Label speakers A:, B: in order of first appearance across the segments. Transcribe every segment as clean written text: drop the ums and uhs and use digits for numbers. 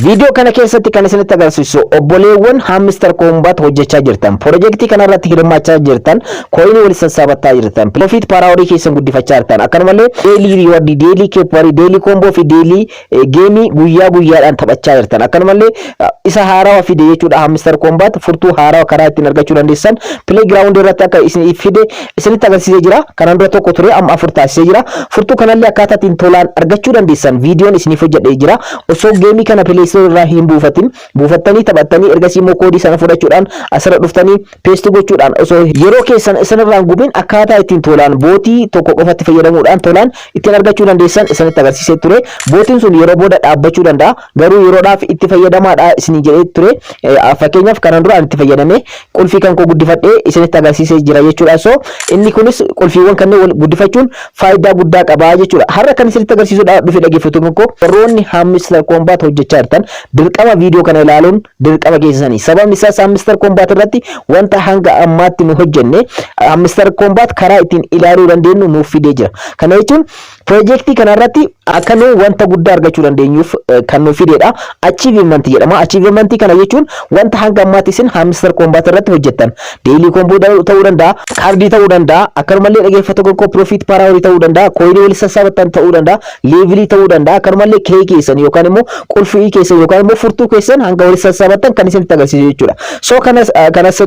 A: Viidiyoo kana keessatti kan isinitti agarsiisu, obboleewwan Hamster Kombat hojjechaa jirtan, piroojeektii kanarratti hirmaachaa jirtan, coinii walitti sassaabattaa jirtan, profit per hourii keessan guddifachaa jirtan, akkanumallee daily rewardii, daily keeperii, daily combo fi daily gameii guyyaa guyyaadhaan taphachaa jirtan, akkanumallee isa haarawaa fide jechuudha. Hamster Kombat furtuu haarawaa karaa ittiin argachuu dandeessan playground irratti akka isin fide isinitti agarsiisee jira. Kanaan dura tokko ture, amma afur taasisee jira. Furtuu kanallee akkaataa ittiin tolaan argachuu dandeessan viidiyoon isiniif hojjedhee jira. Osoo gameii kana Play Store irraa hin buufatin, buufattanii taphattanii, ergasii immoo koodii sana fudhachuudhaan asirra dhuftanii paste gochuudhaan, osoo yeroo keessan isinirraan gubin, akkaataa ittiin tolaan botii tokko qofatti fayyadamuudhaan tolaan ittiin argachuu dandeessan isinitti agarsiisee ture. Botiin sun yeroo booda dhaabbachuu danda'a, garuu yeroodhaaf itti fayyadamaadha isinii jedhee ture. Fakkeenyaaf, kanaan dura ani itti fayyadamee qulfii kan koo guddifadhee isinitti agarsiisee jira jechuudha. So inni kunis qulfiiwwan kanneen guddifachuun faayidaa guddaa qaba jechuudha. Har'a kan isinitti agarsiisuudha dhufe, dhaggeeffattoonni koo, warroonni Hamster Kombat hojjechaa jirtan dirqama viidiyoo kana ilaaluun dirqama keessanii. Sababni isaas Hamster Kombat irratti wanta hanga ammaatti nu hojjenne Hamster Kombat karaa ittiin ilaaluu dandeenyu nuuf fidee jira. Kana jechuun piroojeektii kana irratti akka nu wanta guddaa argachuu dandeenyuuf kan nuuf fidedha. Achievement jedhama. Achievement kana jechuun wanta hanga ammaatti isin Hamster Kombat irratti hojjettan. Daily combo ta'uu danda'a, kaardii ta'uu danda'a, akkanumallee, dhaggeeffattoota koo, profit per hourii ta'uu danda'a, coinii walitti sassaabattan ta'uu danda'a, levelii ta'uu danda'a, akkanumallee key keessan yookaan immoo qulfii keessan yookaan immoo furtuu keessan hanga walitti sassaabattan kan isinitti agarsiisu jechuudha. So kanas,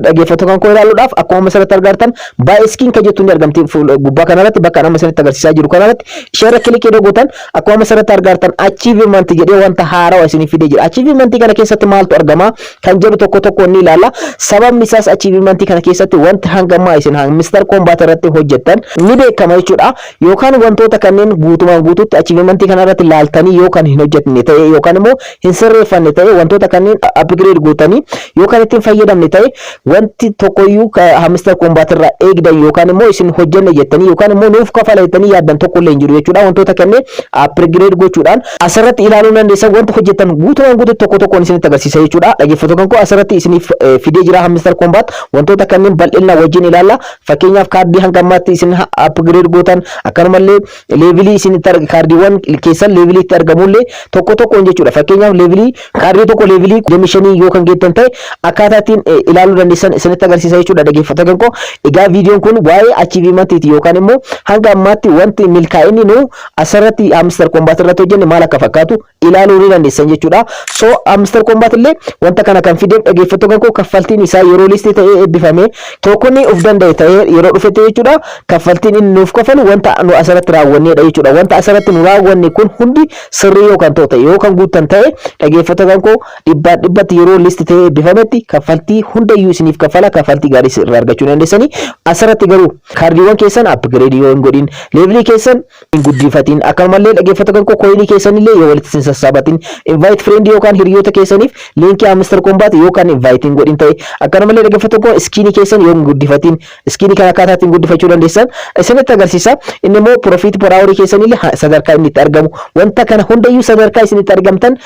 A: dhaggeeffattoota koo, ilaaluudhaaf akkuma asirratti argartan buy skin kan jettu ni argamti gubbaa kanarratti. Bakka nama isinitti agarsiisaa jiru kanarratti isheerra click yeroo gootan, akkuma asirratti argartan achievement jedhee wanta haarawaa isinii fidee jira. Achievement kana keessatti maaltu argama kan jedhu tokko tokko ni ilaalla. Sababni isaas achievement kana keessatti wanti hanga ammaa isin Hamster Kombat irratti hojjettan ni beekama jechuudha. Yookaan wantoota kanneen guutumaan guutuutti achievement kana irratti laaltanii yoo kan hin hojjetne ta'e, yookaan immoo hin sirreeffanne ta'e, wantoota kanneen upgrade gootanii yookaan ittiin fayyadamne ta'e, wanti tokkoyyuu Hamster Kombat irraa eegdan yookaan immoo isin hojjenne jettanii yookaan immoo nuuf kafala jettanii yaaddan tokko illee hin jiru jechuudha. Wantoota kanneen upgrade gochuudhaan asirratti ilaaluu dandeessan. Wanta hojjettan guutumaan guutuutti tokko tokkoon isinitti agarsiisa jechuudha. Dhaggeeffattoota koo, asirratti isiniif fidee jira Hamster Kombat. Wantoota kanneen bal'ina wajjin ilaalla. Fakkeenyaaf, kaardii hanga ammaatti isin upgrade gootan, akkanumallee levelii isin kaardiiwwan keessan levelii itti argamullee tokko tokkoon jechuudha. Fakkeenyaaf, levelii kaardii tokko levelii 25 yoo kan geettan ta'e, akkaataa ittiin ilaaluu dandeessan isinitti agarsiisa jechuudha, dhaggeeffattoota koo. Egaa viidiyoon kun waa'ee achievementiiti yookaan immoo hanga ammaatti wanti milkaa'inni nu asirratti Hamster Kombat irratti hojjenne maal akka fakkaatu ilaaluu ni dandeessan jechuudha. So Hamster Kombat illee wanta kana kan fideef, dhaggeeffattoota koo, kaffaltiin isaa yeroo listii ta'ee eebbifame, tokkonni of danda'e ta'ee yeroo dhufete jechuudha. Kaffaltiin inni nuuf kafalu wanta nu asirratti raawwannedha jechuudha. Wanta asirratti nu raawwanne kun hundi sirrii yoo kan ta'e, yoo kan guuttan ta'e, dhaggeeffattoota koo, dhibbaan dhibbatti yeroo listii ta'ee eebbifametti kaffaltii hundayyuu isiniif kaffala, kaffaltii gaarii irraa argachuu dandeessanii. Asirratti garuu kaardiiwwan keessan upgrade yoo hin godhin, levelii keessan hin guddifatin, akkanumallee, dhaggeeffattoota koo, coinii keessan illee yoo walitti hin sassaabatin, invite friend yookaan hiriyoota keessaniif linkii Hamster Kombat yookaan invite hin godhin ta'e, akkanumallee, dhaggeeffattoota koo, skinii keessan yoo hin guddifatin, skinii kana akkaataa ittiin guddifachuu dandeessan isinitti agarsiisa. Inni immoo profit per hourii keessan illee sadarkaa inni itti argamu, wanta kana hundayyuu sadarkaa isin itti argamtan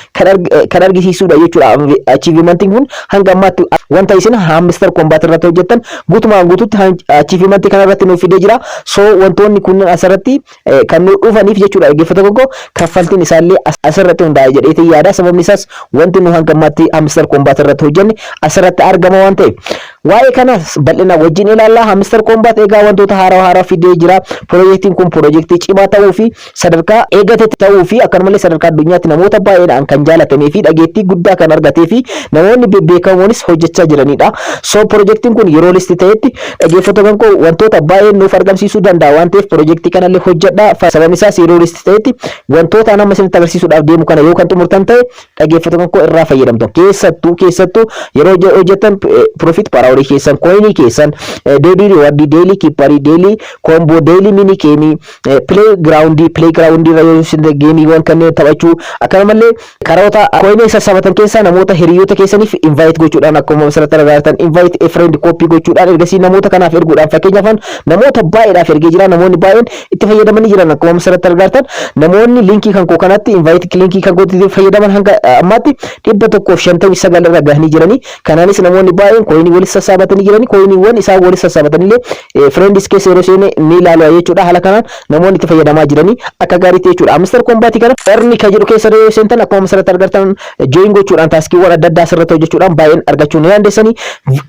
A: kan argisiisudha jechuudha. Achievementiin kun hanga ammaatti wanta isin Hamster Kombat irratti hojjettan guutumaan guututti achievementii kana irratti nuuf fidee jira. So wantoonni kunneen asirratti kan nu dhufaniif jechuudha, dhaggeeffattoota koo, kaffaltiin isaallee asirratti hundaa'e jedheetii yaada. Sababni isaas wanti nu hanga ammaatti Hamster Kombat irratti hojjenne asirratti argama waan ta'eef. Waa'ee kanas bal'ina wajjin ilaalla. Hamster Kombat egaa wantoota haaraa haaraa fidee jira. Piroojeektiin kun piroojeektii cimaa ta'uu fi sadarkaa eegate ta'uu fi akkanumallee sadarkaa addunyaatti namoota baay'eedhaan kan jaalatamee fi dhageettii guddaa kan argatee fi namoonni bebbeekamoonis hojjechaa jiranidha. So piroojeektiin kun yeroo listi ta'etti, dhaggeeffattoota koo, wantoota baay'ee nuuf argamsiisuu danda'a waan ta'eef piroojeektii kanallee hojjedha. Sababni isaas yeroo listi ta'etti wantoota nama isinitti agarsiisuudhaaf deemu kana yoo kan xumurtan ta'e, dhaggeeffattoota koo, irraa fayyadamtu. Keessattuu yeroo hojjettan profit per hourii keessan, coinii keessan, daily rewardii, daily keeperii, daily combo, daily mini gameii, playgroundii irra yoo isin gameiiwwan kanneen taphachuu, akkanumallee karoota coinii sassabatan keessaa namoota hiriyoota keessaniif invite gochuudhaan, akkuma asirratti argitan invite a friend copy gochuudhaan, ergasii namoota kanaaf erguudhaan, fakkeenyaaf namoota baay'eedhaaf ergee jira. Namoonni baay'een itti fayyadamanii jiran. Akkuma asirratti argitan namoonni linkii kan koo kanatti invite linkii kan kootti fayyadaman hanga ammaatti 159 irra gahanii jiranii. Kanaanis namoonni baay'een coinii walitti sassaabatanii jiranii. Coiniiwwan isaan walitti sassaabatanillee friends keessa yeroo seene ni ilaalu jechuudha. Haala kanaan namoonni itti fayyadamaa jiranii akka gaariitti jechuudha. Hamster Kombat kana earn kan jedhu keessa yeroo seentan, akkuma asirratti argattan, join gochuudhaan taskiiwwan adda addaa asirratti hojjechuudhaan baay'een argachuu ni dandeessanii.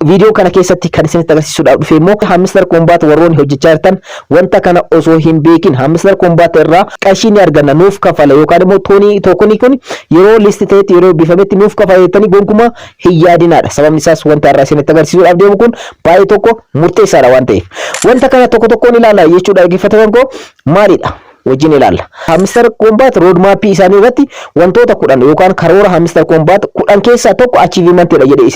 A: Viidiyoo kana keessatti kan isinitti agarsiisuudhaaf dhufe immoo, Hamster Kombat warroonni hojjechaa jirtan, wanta kana osoo hin beekin Hamster Kombat irraa qarshii ni arganna, nuuf kafala, yookaan immoo toonii tokenii kun yeroo list ta'etti, yeroo eebbifametti nuuf kafala jettanii gonkumaa hin yaadinaadha. Sababni isaas wanta irraa isinitti agarsiisuudhaaf deemu kun baay'ee tokko murteessaadha waan ta'eef. Wanta kana tokko tokkoon ilaala jechuudha. Dhaggeeffattoota koo, maalidha? Wajjin ilaalla. Hamster Kombat roadmapii isaanii irratti wantoota 10 yookaan karoora Hamster Kombat 10 keessaa tokko achievementidha jedhee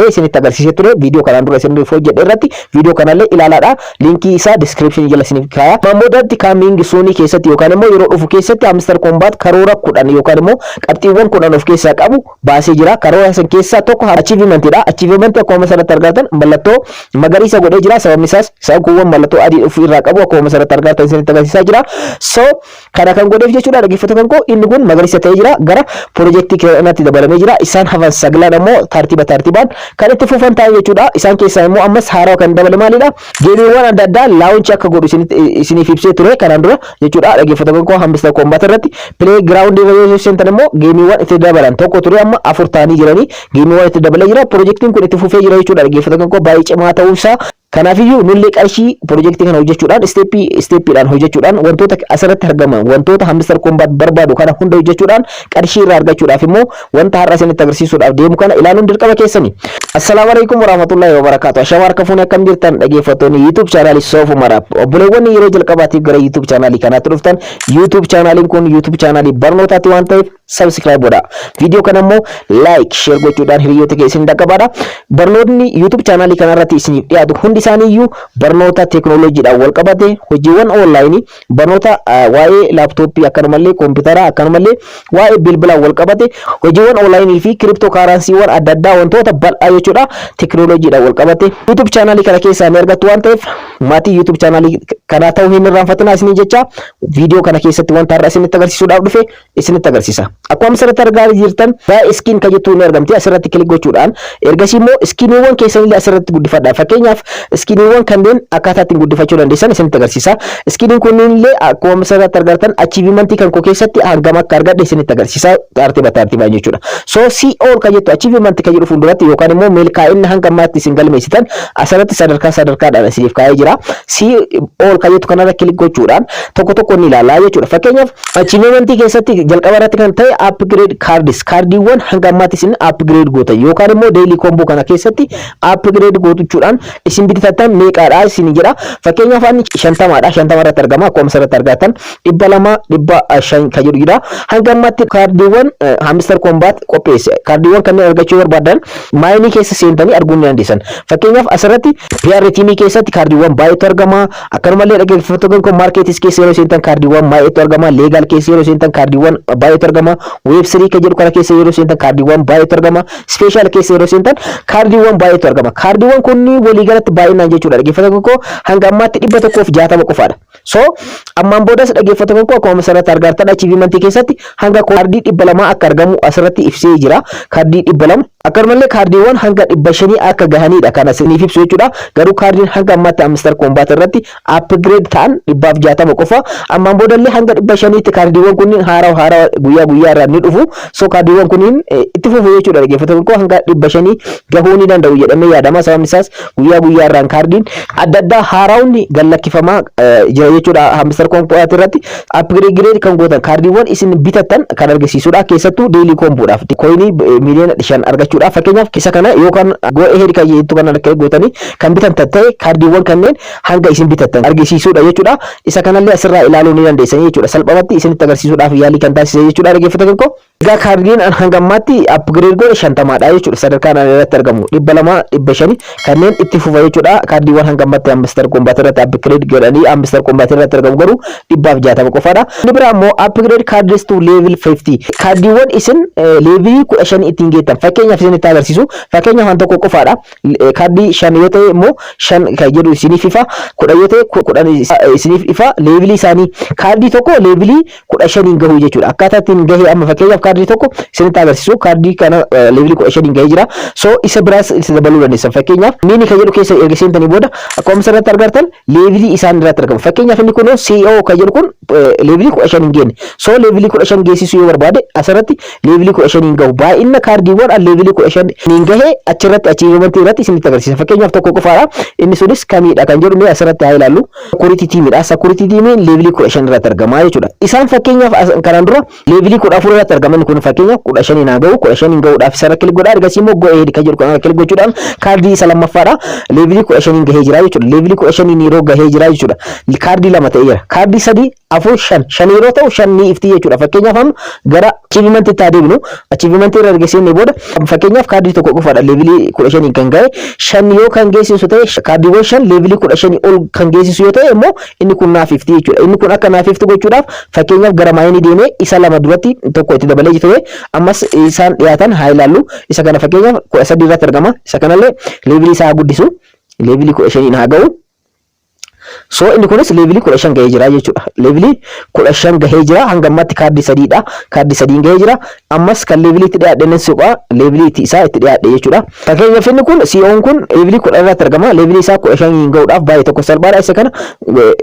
A: isinitti agarsiisee ture viidiyoo kanaan dura isiniif hojjedhe irratti. Viidiyoo kanallee ilaalaadha. Linkii isaa description jala isiniif kaaya. Mammoodatti coming soonii keessatti yookaan immoo yeroo dhufu keessatti Hamster Kombat karoora 10 yookaan immoo qabxiiwwan 10 of keessaa qabu baasee jira. Karoora san keessaa tokko achievementidha. Achievement akkuma asirratti argatan mallattoo magariisa godhee jira. Sababni isaas isaan kuuwwan mallattoo adii of irraa qabu akkuma asirratti argatan isinitti agarsiisaa jira. So kana kan godheef jechuudha, dhaggeeffattoota koo, inni kun magariisa ta'ee jira, gara piroojeektii kanatti dabalamee jira. Isaan hafan sagalan ammoo tartiiba tartiibaan kan itti fufan ta'an jechuudha. Isaan keessaa immoo ammas haarawaa kan dabale maalidha? Gameiiwwan adda addaa launch akka godhu isiniif ibsee ture kanaan dura jechuudha, dhaggeeffattoota koo. Hamster Kombat irratti playground irra yoo seentan immoo gameiiwwan itti dabalan tokko ture, amma afur ta'anii jiranii, gameiiwwan itti dabalee jira. Piroojeektiin kun itti fufee jira jechuudha, dhaggeeffattoota koo, baay'ee cimaa ta'uu isaa. Kanaafiyyuu nullee qarshii piroojeektii kana hojjechuudhaan, stepii stepiidhaan hojjechuudhaan, wantoota asirratti argaman, wantoota Hamster Kombat barbaadu kana hunda hojjechuudhaan qarshii irraa argachuudhaaf immoo wanta har'a isinitti agarsiisuudhaaf deemu kana ilaaluun dirqama keessani. Assalaamu alaikum warahmatullahi wabarakatuh. Ashama harka fuunee, akkam jirtan dhaggeeffattoonni YouTube channelii Soofu Maraaf? Obboleewwan yeroo jalqabaatiif gara YouTube channelii kanaatti dhuftan, YouTube channeliin kun YouTube channelii barnootaati waan ta'eef subscribe godhaa. Viidiyoo kana immoo like, share gochuudhaan hiriyoota keessan dhaqqabaadha. Barnootni YouTube channelii kanarratti isiniif dhiyaatu hundi isaaniiyyuu barnoota teekinooloojiidhaan wal qabate, hojiiwwan onlineii, barnoota waa'ee laptopii, akkanumallee koompitaraa, akkanumallee waa'ee bilbilaan wal qabate, hojiiwwan onlineii fi crypto currencywwan adda addaa, wantoota bal'aa jechuudha, teekinooloojiidhaan wal qabate YouTube channelii kana keessaa ni argattu waan ta'eef maatii YouTube channelii kanaa ta'uu hin irraanfatinaa isinii jecha. Viidiyoo kana keessatti wanta har'a isinitti agarsiisuudhaaf dhufe isinitti agarsiisa. Akkuma asirratti argaa jirtan, baay'ee skin kan jettu ni argamti. Asirratti click gochuudhaan ergasii immoo skiniiwwan keessanillee asirratti guddifadha. Fakkeenyaaf skiniiwwan kanneen akkaataa ittiin guddifachuu dandeessan isinitti agarsiisa. Skiniin kunniin illee akkuma asirratti argartan achievementii kan koo keessatti hangam akka argadhe isinitti agarsiisa, tartiiba tartiibaan jechuudha. So see all kan jettu achievementii kan jedhu fuulduratti yookaan immoo milkaa'inni hanga ammaatti isin galmeessitan asirratti sadarkaa sadarkaadhaan isiniif kaa'ee jira. See all kan jettu kanarra click gochuudhaan tokko tokko ni ilaalaa jechuudha. Fakkeenyaaf achievementii keessatti jalqaba irratti kan ta'e upgrade cards, kaardiiwwan hanga ammaatti isin upgrade gootan yookaan immoo daily combo kana keessatti upgrade gootuchuudhaan isin bitattan meeqaadha isin jedha. Fakkeenyaaf ani 50dha, 50 irratti argama. Akkuma asirratti argattan 200, 500 kan jedhu jira. Hanga ammaatti kaardiiwwan Hamster Kombat qopheesse, kaardiiwwan kanneen argachuu barbaadan mineii keessa seentanii arguu ni dandeessan. Fakkeenyaaf asirratti PR teamii keessatti kaardiiwwan baay'eetu argama. Akkanumallee, dhaggeeffattoota kun, markets keessa yeroo seentan kaardiiwwan baay'eetu argama. Legal keessa yeroo seentan kaardiiwwan baay'eetu argama. Web3 kan jedhu kana keessa yeroo seentan kaardiiwwan baay'eetu argama. Special keessa yeroo seentan kaardiiwwan baay'eetu argama. Kaardiiwwan kunniin waliigalatti baay'inaan jechuudha, dhaggeeffattoota koo, hanga ammaatti 160 qofaadha. So ammaan boodas, dhaggeeffattoota koo, akkuma asirratti argartan achievementii keessatti hanga kaardii 200 akka argamu asirratti ibsee jira. Kaardii 200, akkanumallee kaardiiwwan hanga 500 akka gahanidha kan isiniif ibsu jechuudha. Garuu kaardiin hanga ammaatti Hamster Kombat irratti upgrade ta'an 160 qofa. Ammaan boodallee hanga 500tti kaardiiwwan kunniin haaraa haaraa guyyaa guyyaa irraa ni dhufu. So kaardiiwwan kunniin itti fufu jechuudha, dhaggeeffattoota koo, hanga 500 gahuu ni danda'u jedhamee yaadama. Sababni isaas guyyaa guyyaa irraan kaardiin adda addaa haaraawni gallakkifamaa jira jechuudha. Hamster Kombat irratti upgrade kan gootan kaardiiwwan isin bitattan kan argisiisudha. Keessattuu daily comboodhaaf coinii 5 miliyoona argachuudhaaf, fakkeenyaaf isa kana yookaan go ahead kan jettu kana akka gootanii kan bitattan ta'e, kaardiiwwan kanneen hanga isin bitattan argisiisudha jechuudha. Isa kanallee asirraa ilaaluu ni dandeessan jechuudha. Salphumatti isinitti agarsiisuudhaaf yaalii kan taasise jechuudha, dhaggeeffattoota koo. Egaa kaardiin hanga ammaatti upgrade godhe 50dha jechuudha. Sadarkaan irratti argamu 200, 500 kanneen itti fufa jechuudha. Kaardiiwwan hanga ammaatti Hamster Kombat irratti upgrade godhanii Hamster Kombat irratti argamu garuu 160 qofaadha. Inni biraa immoo upgrade cards to level 50, kaardiiwwan isin levelii 15 ittiin geettan. Fakkeenyaaf isinitti agarsiisu, fakkeenyaaf waan tokko qofaadha. Kaardii shan yoo ta'e immoo shan kan jedhu isiniif ifa, 10 yoo ta'e 10 isiniif ifa. Levelii isaanii kaardii tokko levelii 15n gahuu jechuudha. Akkaataa ittiin gahee amma fakkeenyaaf Kaardii tokko isinitti agarsiisu, kaardii kana levelii 15n gahee jira. So isa biraas itti dabaluu dandeessan. Fakkeenyaaf, mine kan jedhu keessa erga seentanii booda akkuma asirratti argartan levelii isaan irratti argamu. Fakkeenyaaf, inni kun CEO kan jedhu kun levelii 15 hin geenne. So levelii 15 geessisuu yoo barbaade, asirratti levelii 15 hin gahu. Baay'ina kaardiiwwan levelii 15 hin gahe achirratti achievementii irratti isinitti agarsiisa. Fakkeenyaaf, tokko qofaadha. Inni sunis kamiidha kan jedhu mee asirratti haa ilaallu. Security teamidha. Security teamiin levelii 15 irratti argama jechuudha. Isaan fakkeenyaaf kanaan dura levelii 14 irratti argaman kun fakkeenyaaf 15 haa gahu. 15 gahuudhaaf isarra click godha. Ergasii immoo go ahead kan jedhu kanarra click gochuudhaan kaardii isa lammaffaadha. Levelii 15 gahee jira jechuudha. Levelii 15 yeroo gahee jira jechuudha. Kaardii lama ta'ee jira. Kaardii sadii, afur, shan. Shan yeroo ta'u, shan ni ifti jechuudha. Fakkeenyaaf, amma gara achievement itti adeemnu. Achievement irra erga seennee booda, fakkeenyaaf, kaardii tokko qofaadha levelii 15 kan gahe. Shan yoo kan geessisu ta'e, kaardiiwwan shan levelii 15 ol kan geessisu yoo ta'e immoo, inni kun naaf ifti jechuudha. Inni kun akka naaf ifti gochuudhaaf, fakkeenyaaf, gara mineii deemee isa lama duratti tokko itti dabalee ture, ammas isaan dhiyaatan haa ilaallu. Isa kana fakkeenyaaf 13 irratti argama. Isa kanallee levelii isaa haa guddisu. Levelii 15 haa ga'u. So inni kunis levelii 15 gahee jira jechuudha. Levelii 15 gahee jira. Hanga ammaatti kaardii sadiidha. Kaardii sadiin gahee jira. Ammas kan levelii itti dhiyaadhe nan siqaa, levelii itti isaa itti dhiyaadhe jechuudha. Fakkeenyaaf, inni kun CEO'n kun levelii 10 irratti argama. Levelii isaa 15 gahuudhaaf baay'ee tokko salphaadha. Isa kana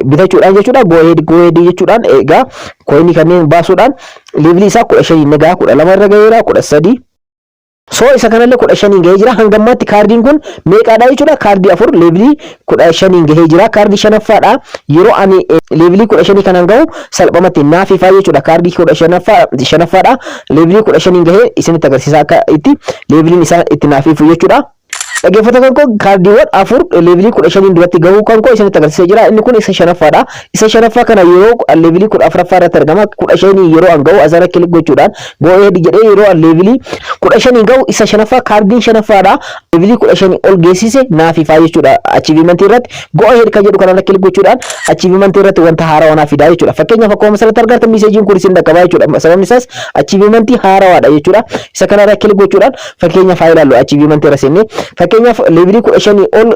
A: bitachuudhaan jechuudha. Go ahead, go ahead jechuudhaan, egaa coinii kanneen baasuudhaan levelii isaa 15 ni gaha. 12 irra gaheera, 13. So isa kanallee 15n gahee jira. Hanga ammaatti kaardiin kun meeqaadha jechuudha? Kaardii afur levelii 15n gahee jira. Kaardii shanaffaadha. Yeroo ani levelii 15 kanaan gahu salphumatti naaf ifaa jechuudha. Kaardii 15 shanaffaadha. Levelii 15n gahee isinitti agarsiisa akka itti leveliin isaa itti naaf ifu jechuudha. Dhaggeeffattoota kan koo, kaardiiwwan afur levelii 15n duratti gahuu kan koo isinitti agarsiisee jira. Inni kun isa shanaffaadha. Isa shanaffaa kana yeroo levelii 14ffaa irratti argama. 15 yeroo an gahu asirra click gochuudhaan go ahead jedhee, yeroo an levelii 15 gahu isa shanaffaa, kaardiin shanaffaadha. Levelii 15 ol geessise naaf ifaa jechuudha. Achievementii irratti go ahead kan jedhu kanarra click gochuudhaan achievementii irratti wanta haarawaa naaf fidaa jechuudha. Fakkeenyaaf, akkuma asirratti argartan messageiin kun isin dhaqqabaa jechuudha. Sababni isaas achievementii haarawaadha jechuudha. Isa kanarra click gochuudhaan fakkeenyaaf haa ilaallu. Achievementii irra seennee, fakkeenyaaf, levelii 15 ol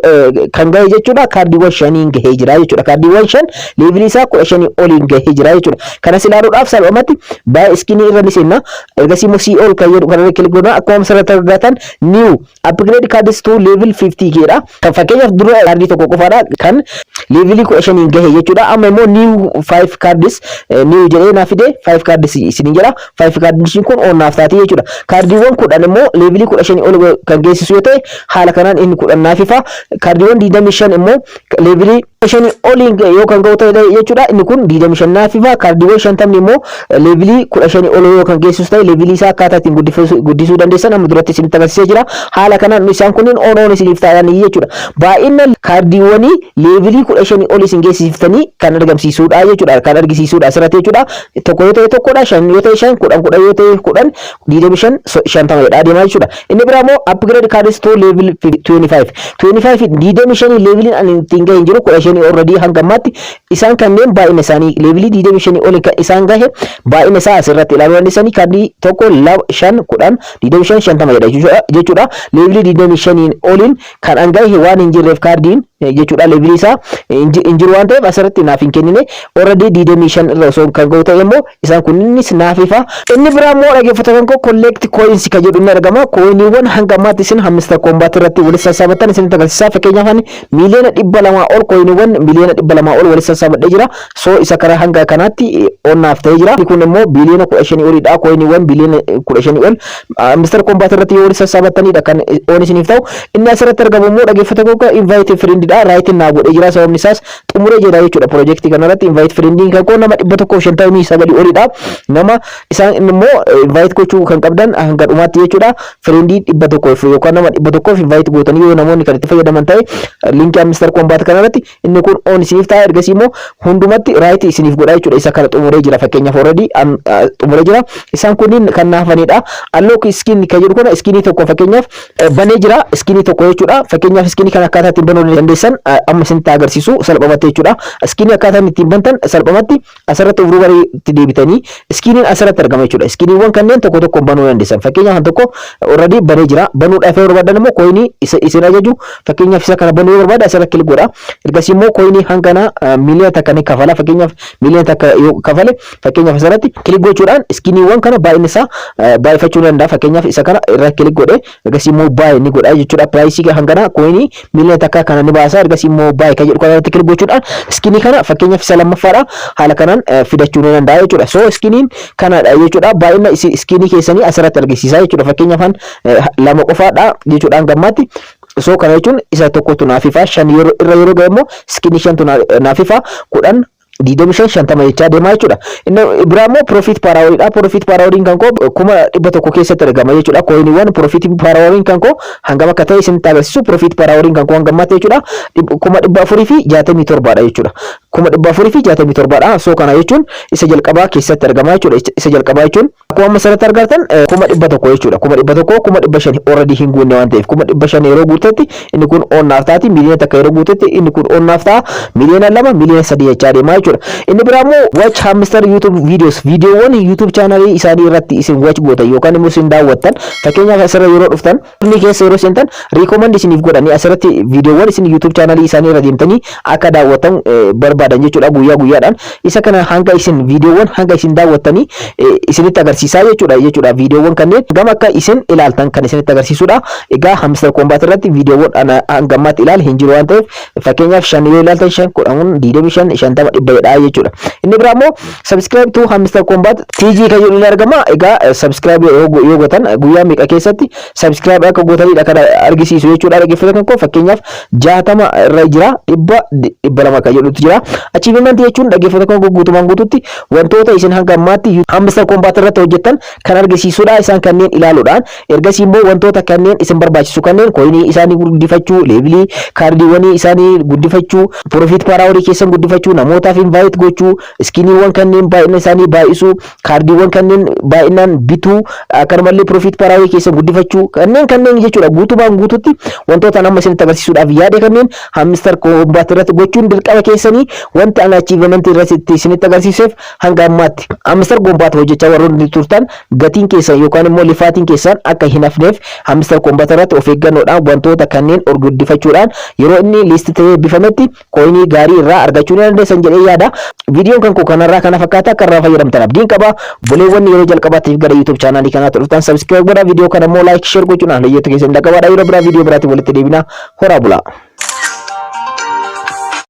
A: kan gahe jechuudha. Kaardiiwwan shaniin gahee jira jechuudha. Kaardiiwwan shan levelii isaa 15 oliin gahee jira jechuudha. Kanas ilaaluudhaaf salphumatti buy skinii irra ni seenna. Ergasii immoo see all kan jedhu kanarra click goona. Akkuma asirratti argatan new upgrade cards to level 50 jedha. Kan fakkeenyaaf dura kaardii tokko qofaadha kan levelii 15 gahe jechuudha. Amma immoo new 5 cards new jedhee naa fide, 5 cards isiniin jedha. 5 cards kun on naaf taati jechuudha. Kaardiiwwan 10 immoo levelii 15 ol kan geessisu yoo ta'e, haala kanaan inni 10 naaf ifa. Kaardiiwwan 25 immoo levelii 5 oliin yoo kan ga'u ta'e jechuudha. Inni kun 25 naaf ifa. Kaardiiwwan 50 immoo levelii 15 ol yoo kan geessisu ta'e, levelii isaa akkaataa ittiin guddisuu dandeessan amma duratti isinitti agarsiisee jira. Haala kanaan isaan kunniin on on isiniif ta'anii jechuudha. Baay'ina kaardiiwwanii levelii 15 ol isin geessiftanii kan argamsiisuudha jechuudha. Kan argisiisuudha asirratti jechuudha. Tokko yoo ta'e tokkodha, shan yoo ta'e shan, 10 10 yoo ta'e 10, 25 50 jedha adeemaa jechuudha. Inni biraa immoo upgrade cards to level 25. 25, 25 leveliin ani ittiin gahe hin jiru. 15 already hanga ammaatti isaan kanneen baay'ina isaanii levelii 25 ol kan isaan gahe baay'ina isaa asirratti ilaaluu dandeessanii. Kaardii tokko, lama, shan, 10, 25, 50 jedha jechuudha. Levelii 25 oliin kan an gahe waan hin jirreef kaardiin jechuudha, levelii isaa hin jiru waan ta'eef asirratti naaf hin kennine. Already 25 irra osoo kan ga'u ta'e immoo isaan kunniinis naaf ifa. Inni biraa immoo, dhaggeeffattoota kan koo, collect coins kan jedhu inni argama. Coiniiwwan hanga ammaatti isin Hamster Kombat irratti walitti sassaabatan isinitti agarsiisa. Fakkeenyaaf, ani 200,000,000 ol, coiniiwwan 200,000,000 ol walitti sassaabadhee jira. So isa karaa hanga kanaatti onnaaf ta'ee jira. Kun immoo 15,000,000,000 olidha. Coiniiwwan 15,000,000,000 ol Hamster Kombat irratti yoo walitti sassaabatanidha kan on isiniif ta'u. Inni asirratti argamu immoo, dhaggeeffattoota koo, invite friendidha. Rightiin naa godhee jira. Sababni isaas xumuree jira jechuudha. Piroojeektii kanarratti invite friendiin kan koo nama 159 olidha. Nama isaan immoo invite gochuu kan qabdan hanga dhumaatti jechuudha. Friendii 100 yookaan nama 100f invite gootanii yoo namoonni kan itti fayyadaman ta'e, linkii Hamster Kombat kanarratti inni kun on isiniif ta'a. Ergasii immoo hundumatti rightii isiniif godha jechuudha. Isa kana xumuree jira, fakkeenyaaf already xumuree jira. Isaan kunniin kan naafanidha. Unlock skin kan jedhu kana skinii tokko fakkeenyaaf banee jira. Skinii tokko jechuudha. Fakkeenyaaf, skinii kana akkaataa ittiin banuu dandeessan keessan amma isinitti agarsiisu salphumatti jechuudha. Skinii akkaataan ittiin bantan salphumatti asirratti of duuba itti deebitanii skiniin asirratti argama jechuudha. Skiniiwwan kanneen tokko tokkoon banuu dandeessan. Fakkeenyaaf, kan tokko already banee jira. Banuudhaaf yoo barbaadan immoo coinii isin ajaju, fakkeenyaaf isa kana banuu yoo barbaade, asirratti click godha. Ergasii immoo coinii hangana 1 miiliyoona 1 ni kafala. Fakkeenyaaf, 1 miiliyoona 1 yoo kafale, fakkeenyaaf asirratti click gochuudhaan skiniiwwan kana baay'inni isaa baay'ifachuu danda'a. Fakkeenyaaf, isa kana irra click godhe, ergasii immoo buy ni godha jechuudha. Priceii hangana coinii 1 miiliyoona 1 kana ni baasa. Ergasii immoo buy kan jedhu kana irratti click gochuudhaan skinii kana, fakkeenyaaf isa lammaffaadha, haala kanaan fidachuu ni danda'a jechuudha. So skiniin kanadha jechuudha. Baay'ina skinii keessanii asirratti argisiisa jechuudha. Fakkeenyaaf, lama qofaadha jechuudha hangammaatti. So kana jechuun isa tokkotu naaf ifa, shan yeroo irra yeroo ga'e immoo skinii shantu naaf ifa, 10, 25, 50 jechaa deemaa jechuudha. Inni biraa immoo profit per houriidha. Profit per houriin kan koo 100,000 keessatti argama jechuudha. Coiniiwwan profit per houriin kan koo hangam akka ta'e isinitti agarsiisu. Profit per houriin kan koo hangammaatti jechuudha. 467,000dha jechuudha. 467,000dha. So kana jechuun isa jalqabaa keessatti argama jechuudha. Isa jalqabaa jechuun akkuma amma asirratti argartan 100,000 jechuudha. 100,000, 500,000 already hin guunne waan ta'eef, 500,000 yeroo guutetti inni kun on naaf taati. 1 miiliyoona yeroo guutetti inni kun on naaf ta'a. 2 miiliyoona, 3 miiliyoona jechaa deemaa jechuudha. Inni biraa immoo watch Hamster YouTube videos, viidiyoowwan YouTube channelii isaanii irratti isin watch gootan yookaan immoo isin daawwattan, fakkeenyaaf asirra yeroo dhuftan, inni keessa yeroo seentan recommend isiniif godhanii asirratti viidiyoowwan isin YouTube channelii isaanii irra deemtanii akka daawwattan barbaadan jechuudha guyyaa guyyaadhaan. Isa kana hanga isin viidiyoowwan hanga isin daawwattanii isinitti agarsiisaa jechuudha. Viidiyoowwan kanneen gama akka isin ilaaltan kan isinitti agarsiisudha. Egaa Hamster Kombat irratti viidiyoowwan hanga ammaatti ilaal hin jiru waan ta'eef, fakkeenyaaf shan yoo ilaaltan, 5, 10, 25, 50, 100 jedha jechuudha. Inni biraa immoo subscribe to Hamster Kombat TG kan jedhu ni argama. Egaa subscribe yoo gootan guyyaa meeqa keessatti subscribe akka gootanidha kan argisiisu jechuudha. Dhaggeeffatan koo, fakkeenyaaf 60 irra jira, 100, 200 kan jedhutu jira. Achievement jechuun, dhaggeeffatan koo, guutumaan guututti wantoota isin hanga ammaatti Hamster Kombat irratti hojjettan kan argisiisudha. Isaan kanneen ilaaluudhaan ergasii immoo wantoota kanneen isin barbaachisu kanneen coinii isaanii guddifachuu, levelii kaardiiwwanii isaanii guddifachuu, profit per hourii keessan guddifachuu, namootaaf invite gochuu, skiniiwwan kanneen baay'ina isaanii baay'isuu, kaardiiwwan kanneen baay'inaan bituu, akkanumallee profit per hourii keessan guddifachuu kanneen jechuudha. Guutumaan guututti wantoota amma isinitti agarsiisuudhaaf yaade kanneen Hamster Kombat irratti gochuun dirqama keessanii. Wanta ana achievement irratti isinitti agarsiiseef, hanga ammaatti Hamster Kombat hojjechaa warroonni turtan gatiin keessan yookaan immoo lifaatiin keessan akka hin hafneef, Hamster Kombat irratti of eeggannoodhaan wantoota kanneen ol guddifachuudhaan yeroo inni list ta'ee bifametti coinii gaarii irraa argachuu ni dandeessan jedhee yaada. Viidiyoon kan koo kanarraa kana fakkaata. Akka irraa fayyadamtan abdiin qaba. Buleewwan yeroo jalqabaatiif gara YouTube channelii kanaatti dhuftan subscribe godhaa. Viidiyoo kana immoo like, share gochuudhaan hiriyoota keessan dhaqqabaadha. Yeroo biraa viidiyoo biraatiin walitti deebina. Horaa bulaa.